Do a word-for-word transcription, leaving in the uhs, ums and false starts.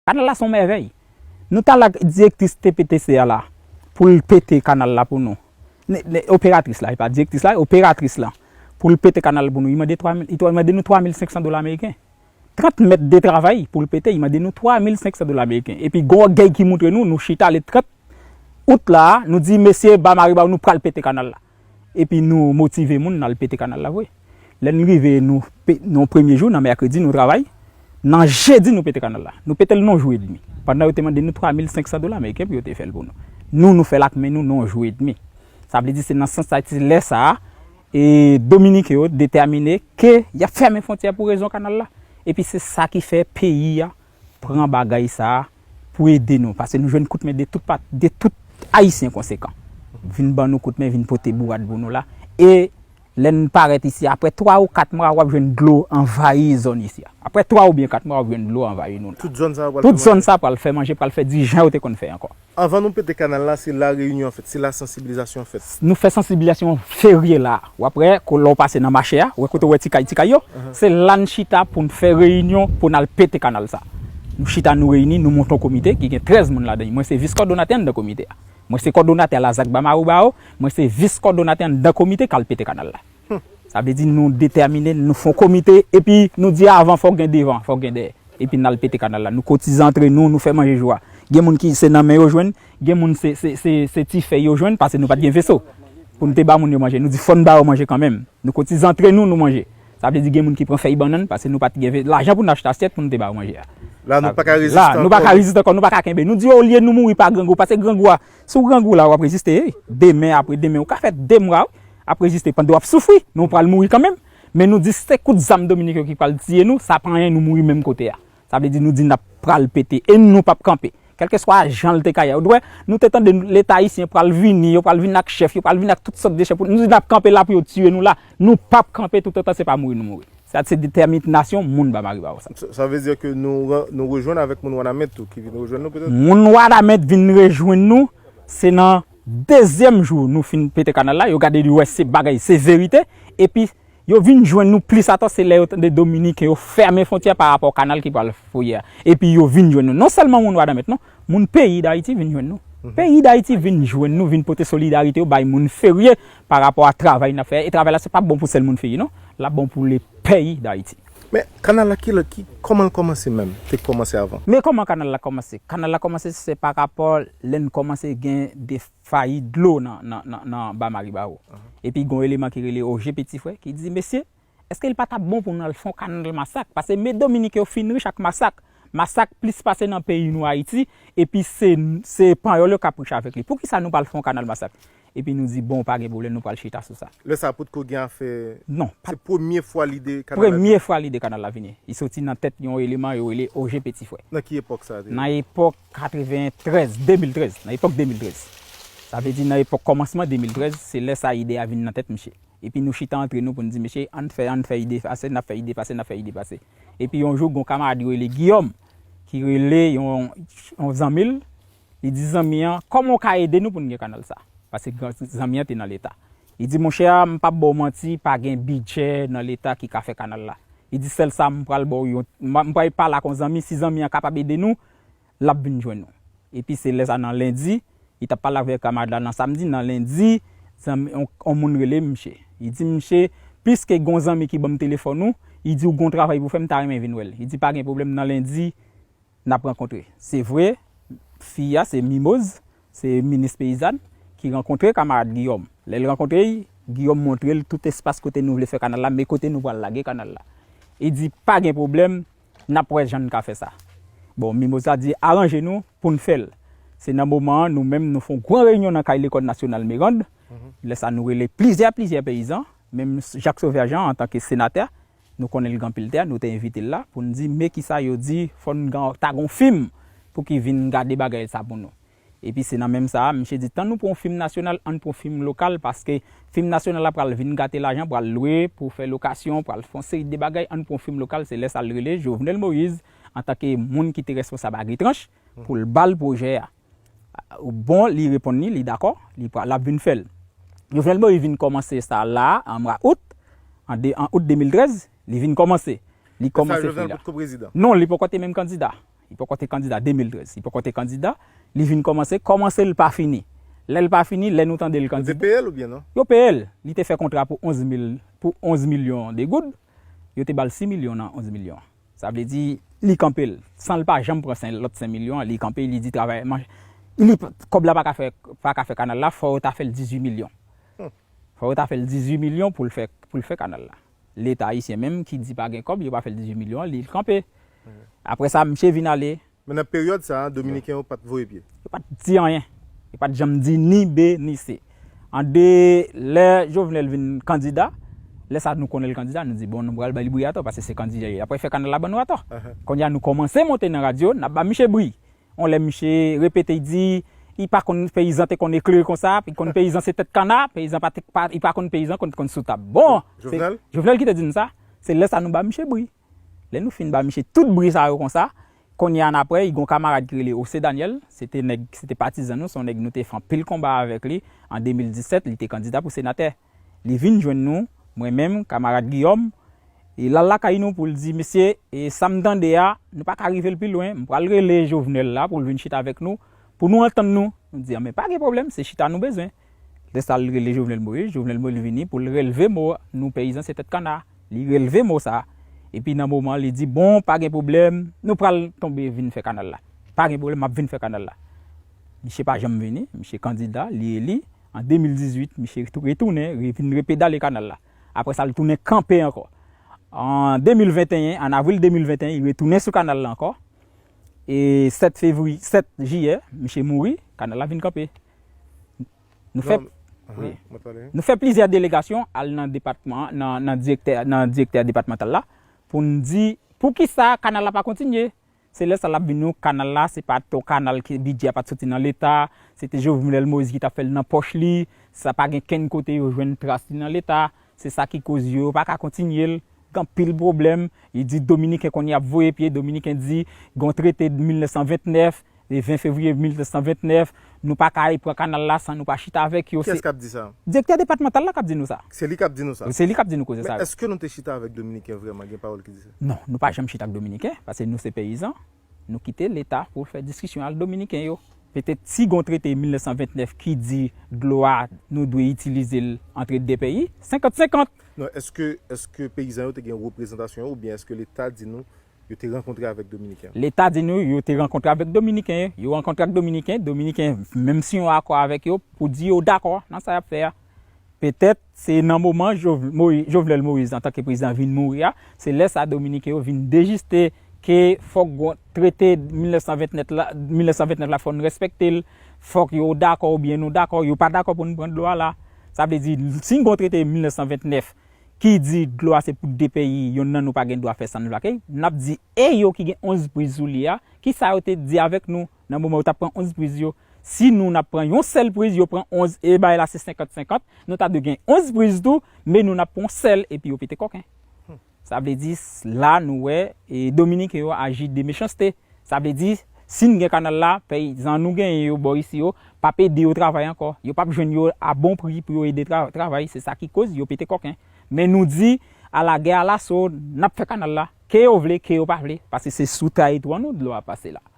Kanal la se yon mèvèy. Nou t al ak direktris T P T C a la pou l pete kanal la pou nou. Ne- ne- Operatris la, e pa direktris la, operatris la. Pou l pete kanal pou nou, li mande twa mil, li mande nou twa mil senk san dola ameriken. Trant mèt de travay pou l pete, li mande nou twa mil senk san dola ameriken. Epi gen yon ògèy ki montre nou, nou chita le trant out la, nou di, "Mesye, ba mari ba nou pral pete kanal la." Epi nou motive moun, n al pete kanal la vre. Lè n rive, nou, pe- nou premye jou, nan mèkredi, nou travay. Nan jedi, nou pete kanal la. Nou pete l nan yon jou edmi. Pandan yo te mande nou twa mil senk san dola ameriken pou yo te fè l pou nou. Nou, nou fè l ak men nou nan yon jou edmi. Sa vle di, se nan sans sa, se lè sa a, e Dominiken yo detèmine ke y ap fèmen fwontyè pou rezon kanal la. Epi se sa ki fè peyi a pran bagay sa a pou ede nou. Paske nou jwenn kout men de tout, pa- de tout Ayisyen konsekan. Vin ban nou kout men, vin pote bourad pou nou la. E lè n parèt isi, apre twa ou kat mwa, w ap jwenn dlo anvayi zòn isi a. Apre twa oubyen kat mwa, w ap jwenn dlo anvayi nou la. Tout zòn sa yo pral fè manje. Tout zòn sa pral fè manje, pral fè dirijan yo te konn fè ankò. Anvan nou pete kanal la, se la reyinyon an fèt, se la sansibilizasyon an fèt. Nou fè sansibilizasyon ferye la. W ap wè, ko- lè w pase nan mache a, w wè kote w wè ti kay, ti kay yo, se la n chita pou n fè reyinyon pou n al pete kanal sa. Nou chita, nou reyini, nou monte yon komite ki gen trèz moun ladan l. Mwen se vis kòdonatè anndan komite a. Mwen se kòdonatè Lazak ba Mawobawo, mwen se vis kòdonatè anndan komite k al pete kanal la. Sa vle di nou detèmine, nou fè yon komite, epi nou di avan fòk gen devan, fòk gen dèyè. Epi n al pete kanal la. Nou kotize antre nou, nou fè manje jou a. Gen moun ki se nan men yo jwenn, gen moun se, se, se, se ti fèy yo jwenn, paske nou pa t gen veso. Pou n te ba moun yo manje, nou di fò n ba yo manje kanmenm. Nou kotize antre nou, nou manje. Sa vle di gen moun ki pran fèy bannann, paske nou pa t gen ve- lajan pou n achte asyèt pou n te ba yo manje a. La, nou pa ka reziste ankò. La, nou pa ka reziste ankò, nou pa ka kenbe. Nou di olye nou mouri pa grangou, paske grangou a, si w grangou la, w ap reziste. Demen, apre demen, ou ka fè de mwa, wi. Ap reziste pandan w ap soufri, men w pral mouri kanmenm. Men nou di se kout zam Dominik yo ki pral tiye nou, sa pa anyen, nou mouri menm kote a. Sa vle di nou di n ap pral pete e nou p ap kanpe. Kèlkeswa jan l te ka ye. Ou t wè, nou te tande Leta ayisyen pral vini, yo pral vin ak chèf, yo pral vin ak tout sòt de chèf. Nou di n ap kanpe la pou yo tiye nou la. Nou p ap kanpe toutotan se pa mouri nou mouri. Sa se detèminasyon moun ba Maribawo sa. Sa, sa vle di ke nou, nou rejwenn avèk moun Wanament tou ki vin rejwenn nou petèt? Moun Wanament vin rejwenn nou, se nan dezyèm jou nou fin pete kanal la, yo gade yo wè se bagay, se verite, epi yo vin jwenn nou plis atò, se lè yo tande Dominiken yo fèmen fwontyè pa rapò kanal ki pral fouye a. Epi yo vin jwenn nou. Non sèlman moun Wanament non, moun peyi Dayiti vin jwenn nou. Peyi Dayiti vin jwenn nou, vin pote solidarite yo bay moun Ferye pa rapò a travay n ap fè. E travay la se pa bon pou sèl moun Ferye non, l ap bon pou le peyi Dayiti. Men kanal la ki, ki, kòman l kòmanse menm? Te kòmanse avan? Men kòman kanal la kòmanse? Kanal la kòmanse se pa rapò lè n kòmanse gen de fayi dlo nan, nan, nan, nan ba Maribawo. Epi gon eleman ki rele Oje Petifrè ki di, "Mesye, èske l pa t ap bon pou n al fè yon kanal Masak? Paske men Dominik yo fin rich ak Masak. Masak plis pase nan peyi nou Ayiti, epi se, se Panyòl yo k ap rich avèk li. Poukisa nou pa al fè yon kanal Masak?" Epi nou di, "Bon, pa gen pwoblèm, nou pral chita sou sa." Lè sa a potko gen afè. Non, pa. Se premye fwa lide kanal la vini. Premye fwa lide kanal la vini. Li soti nan tèt yon eleman yo rele Oje Petifrè. Nan ki epòk sa a te ye? Nan epòk katreventrèz, de mil trèz, nan epòk de mil trèz. Sa vle di nan epòk kòmansman de mil trèz, se lè sa ide a vin nan tèt misye. Epi nou chita antre nou pou n di, "Mesye, ann fè, ann fè ide pase, n ap fè ide pase, n ap fè ide pase." Epi yon jou, gon kamarad yo rele Giyòm, ki rele yon, yon zanmi l, li di zanmi an, "Kòman w ka ede nou pou n gen kanal sa?" Paske gran- zanmi an te nan Leta. Li di, "Monchè, m p ap ba w manti, pa gen bidjè nan Leta ki ka fè kanal la." Li di, "Sèl sa, m pral ba w yon, m, m pral pale ak yon zanmi, si zanmi an kapab ede nou, l ap vin jwenn nou." Epi se lè sa nan lendi, li t ap pale avèk kamarad la nan samdi, nan lendi, zanmi, on, on moun rele misye. Li di, "Misye, piske gon zanmi ki ban m telefòn ou, li di ou gon travay pou fè, m ta renmen vin wè l." Li di, "Pa gen pwoblèm, nan lendi, n ap rankontre." Se vre, fi a se Mimoz, se minis peyizàn, ki rankontre kamarad Giyòm. Lè l rankontre l, Giyòm montre l tout espas kote nou vle fè kanal la, men kote nou pral lage kanal la. Li di, "Pa gen pwoblèm, n ap wè jan n ka fè sa." Bon, Mimoza di, "Aranje nou pou n fè l." Se nan moman an, nou menm, nou fè yon gran reyinyon nan kay Lekòl Nasyonal Mirand. Lè sa, nou rele plizyè, plizyè peyizan, menm Jak Sovè Jan, antanke senatè, nou konnen l gen anpil tè, nou te envite l la, pou n di, "Men kisa yo di, fò n gen, ta gen yon fim pou ki vin gade bagay sa pou nou." Epi se nan menm sa a, misye di, "Tan nou pran yon fim nasyonal, ann pran yon fim lokal, paske fim nasyonal la pral vin gate lajan, pral lwe pou fè lokasyon, pral fè yon seri de bagay, ann pran yon fim lokal." Se lè sa l rele Jovenel Moïse, antanke moun ki te responsab Agritranch, pou l ba l pwojè a. Bon, li reponn li, li dakò, li pral, l ap vin fè l. Jovenel Moïse vin kòmanse sa la, an mwa out, an de, an out de mil trèz, li vin kòmanse. Li kòmanse fè la. Jovenel potko prezidan? Non, li poko te menm kandida. Li poko te kandida de mil trèz. Li poko te kandida. Li vin kòmanse, kòmanse l pa fini. Lè l pa fini, lè nou tande l kandida. Yo te peye l oubyen non? Yo peye l. Li te fè kontra pou onz mil, pou onz milyon de goud. Yo te ba l sis milyon nan onz milyon. Sa vle di, li kanpe l. San l pa janm pran sen, lòt senk milyon an, li kanpe, li di travay, manch-, li, kòb la pa ka fè, pa ka fè kanal la, fò yo ta fè l dizuit milyon. Fò yo ta fè l dizuit milyon pou l fè, pou l fè kanal la. Leta ayisyen menm ki di pa gen kòb, yo pa fè l dizuit milyon an, li kanpe. Apre sa, misye vin ale. Men nan peryòd sa a, Dominiken yo pa t voye pye. Yo pa t di anyen. Yo pa t janm di ni B ni C. An de, lè Jovenel vin kandida, lè sa nou konnen l kandida, nou di, bon, nou pral ba li bri atò, paske se kandida li ye. Apre fè kanal la ban nou atò. Kounye a nou kòmanse monte nan radyo, n ap ba misye bri. On lè misye repete, li di, li pa konn peyizan te konn eklere konsa, li konn peyizan se tèt kana, peyizan pa te, pa, li pa konn peyizan konn, konn sou tab. Bon, se Jovenel ki te di nou sa. Se lè sa nou ba misye bri. Lè nou fin ba misye tout bri sa yo konsa, kounye a n apre, li gon kamarad ki rele José Daniel, se te nèg, se te patizan nou, se yon nèg nou te fè anpil konba avèk li. An de mil disèt, li te kandida pou senatè. Li vin jwenn nou, mwen menm, kamarad Guillaume, e l al lakay nou pou l di, mesye, e sa m tande a, nou pa ka rive l pi lwen, m pral rele Jovenel la pou l vin chita avèk nou, pou nou antann nou. Nou di, men pa gen pwoblèm, se chita nou bezwen. Lè sa l rele Jovenel Moïse, Jovenel Moïse vini pou l relve mo, nou peyizan se tèt kana. Li relve mo sa. Epi nan moman, li di, bon, pa gen pwoblèm, nou pral tonbe vin fè kanal la. Pa gen pwoblèm, m ap vin fè kanal la. Misye pa janm vini, misye kandida, li eli. An de mil dizuit, misye tou-, retounen, re-, vin repedale kanal la. Apre sa, li tounen kanpe ankò. An de mil venteyen, an avril de mil venteyen, li retounen sou kanal la ankò. E sèt fevriye, sèt jiyè, misye mouri, kanal la vin kanpe. Nou fè, wi. Nou fè plizyè delegasyon al nan depatman, nan, nan direktè, nan direktè depatmantal la, pou n di, poukisa kanal la pa kontinye? Se lè sa l ap vin nou, kanal la, se pa t yon kanal ki bidjè a pa t soti nan Leta, se te Jovenel Moïse ki t ap fè l nan pòch li, sa pa gen kenn kote yo jwenn tras li nan Leta, se sa ki koz yo, yo pa ka kontinye l, gen anpil pwoblèm, li di Dominiken konn y ap voye pye, Dominiken di, gen yon trete mil nèf san vennèf, le ven fevriye mil nèf san vennèf, nou pa ka al pran kanal la san nou pa chita avèk yo. Kiyès k ap di sa? Direktè depatmantal la k ap di nou sa. Se li k ap di nou sa? Se li k ap di nou koze sa. Men èske nou te chita avèk Dominiken vrèman, gen pawòl ki di sa? Non, nou pa janm chita ak Dominiken, paske nou se peyizan. Nou kite Leta pou l fè diskisyon ak Dominiken yo. Petèt si gon trete mil nèf san vennèf ki di dlo a, nou dwe itilize l antre de peyi, senkant senkant. Non, èske, èske peyizan yo te gen reprezantasyon yo, oubyen èske Leta di nou yo te rankontre avèk Dominiken? Leta di nou yo te rankontre avèk Dominiken yo. Yo rankontre ak Dominiken, Dominiken menm siyen yon akò avèk yo pou di yo dakò nan sa y ap fè a. Petèt, se nan moman Jov-, Moï-, Jovenel Moïse, antanke prezidan, vin mouri a, se lè sa Dominiken yo vin dejiste ke fòk gon trete mil nèf san vennèf la, mil nèf san vennèf la, fò n respekte l, fòk yo dakò oubyen nou dakò, yo pa dakò pou n pran dlo a la. Sa vle di, si n gon trete mil nèf san vennèf ki di dlo a se pou de peyi, yonn nan nou pa gen dwa fè sa n vle, n ap di, e yo ki gen onz priz sou li a, kisa yo te di avèk nou nan moman yo t ap pran onz priz yo? Si nou n ap pran yon sèl priz, yo pran onz, e bagay la se senkant senkant, nou ta dwe gen onz priz tou, men nou n ap pran yon sèl epi yo pete kòken. Sa vle di, s-, la nou wè, e, Dominiken yo aji de mechanste. Sa vle di, si n gen kanal la, peyizan nou genyen yo bò isi yo, p ap ede yo travay ankò. Yo p ap jwenn yo a bon pri pou yo ede tra-, travay. Se sa ki koz yo pete kòken. Men nou di, alagè alaso, n ap fè kanal la. Ke yo vle, ke yo pa vle. Paske se sou tèritwa nou dlo a pase la.